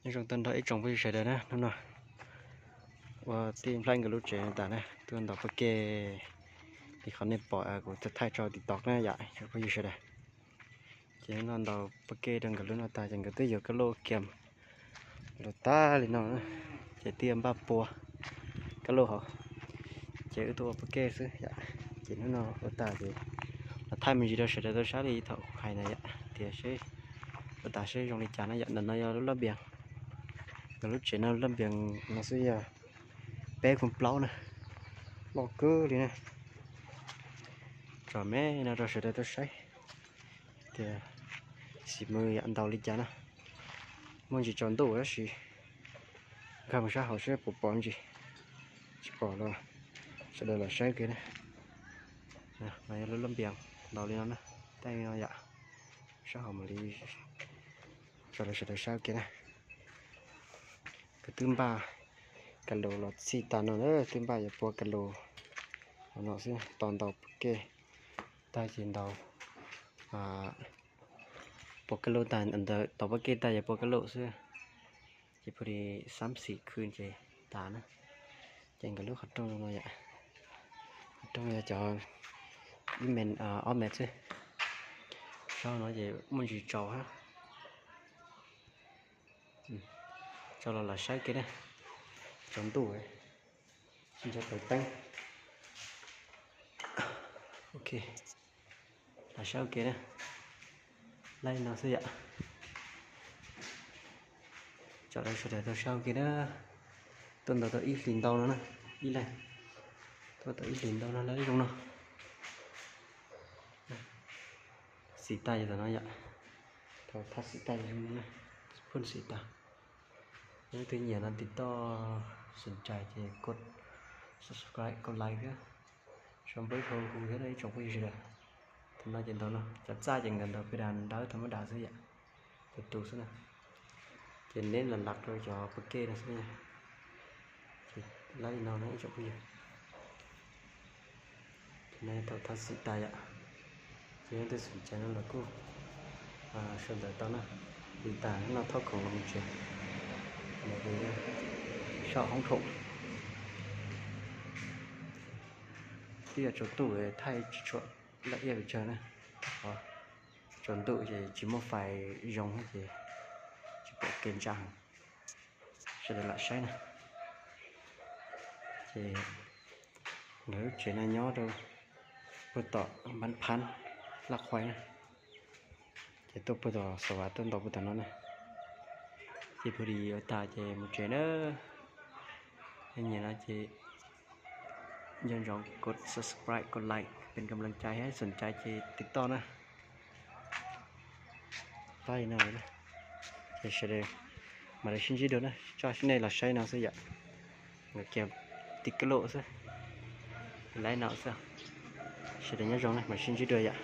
Nyob zoo tag nrho ib tsoom phooj ywg sawv daws na, hnub no ua tij Nplhaib nkawd lub tsev no tas na, tuaj ntaus pob kej li qhov nej pom kuv thaij tso TikTok na yom, ib tsoom phooj ywg sawv daws. Ces hnub no ntaus pob kej rau nkawd lub no tas ces nkawd twb yuav kab lauj kiag los tag li no na, ces twb yuav npaj pua kab lauj hauv, ces wb tuaj ua pob kej xwb yom. Ces hnub no ua tas ces los thaij me ntsis rau sawv daws tau saib li thaum kuv hais na yom, tias seb ua tas seb zoo li cas na yom. Ntawm no yog lub laj npias, nkawd lub tsev no laj npias no xwb yog peb kuj plaub na, loj kawg li na. Tso me no rau sawv daws tau saib tias xim mws yam ntaus li cas na. Muaj ntsis tsaus ntuj tab sis nkag mus sab hauv seb puas pom ntsis, tsis pom los sawv daws los saib kiag na. No yog lub laj npias ntaus li no na, tej no yom, sab hauv mam li tso rau sawv daws saib kiag na. Kuv twb npaj ka lus los txhij tas no na, twb npaj yuav pua ka lus no xwb, tos ntaus pob kej tag ces ntaus, pua ka lus tag, ntawd tos pob kej tag yuav pua ka lus xwb. Ces pua li xab xim khw ces tas na. Ces nkawd lub qhov rooj zoo no yom, qhov rooj yog cov ib mev ob mev xwb. Sab no ces muaj ntsis tsaus hab. Tso los lam saib kiag na, tsaus ntuj, tsis nco tawv teeb. Ok, lam saib ua ke na, laib no xwb yom. Tso rau sawv daws tau saib ua ke na. Tuaj ntaus tau ib hlis ntau no na, ib leeg tuaj tau ib hlis ntau no lawm zoo no. Xim tas yog tam no yom, thaum thaj xim tas zoo no na, pheej xim tas. Yog leej twg nyiam no tiv toj sub ntsais ces kos subscribe kos like thiab, sau npawb sau hu thiab ib tsoom phooj ywg sawv daws. Tam no ces ntaus no, cov txaj ces nkawd ntaus pes das dawb thaum mab das xwb yom, tus tus xwb na. Ces neb lam lam rau cov pua kej no xwb na. Ces laib li no na ib tsoom phooj ywg. Ces no thaum thaj xim tas yom, ces leej twg sub ntsais no los kuj sau ntawv tau na. Li tas no thauj khoom los mus tsev, soj hoob khoom. Twb yog tsaus ntuj thaij tsis tshua laj iab pes tsawg na, tsaus ntuj ces tsis muaj fais zoo ces tsis pom kev ntsa heev. Sawv daws lam saib na. Ces nkawd lub tsev no nyob rau puag tom Npab Phab Laj Qhuaib na. Ces tuaj puag tom Xav Vas tuaj ntaus puag tom no na. Ces pus dis ua tas ces mus tsev na. Yog nyiam no ces nco ntsoov kos subscribe kos like pes kam lees cai thiab sub ntsais ces tiv toj na. Laib li no, ces sawv daws mam li sib ntsib dua na, tso nej los saib no xwb yom. Nkawd cia tiv kab lauj xwb, laib no xwb. Sawv daws nyob zoo na, mam sib ntsib dua yom.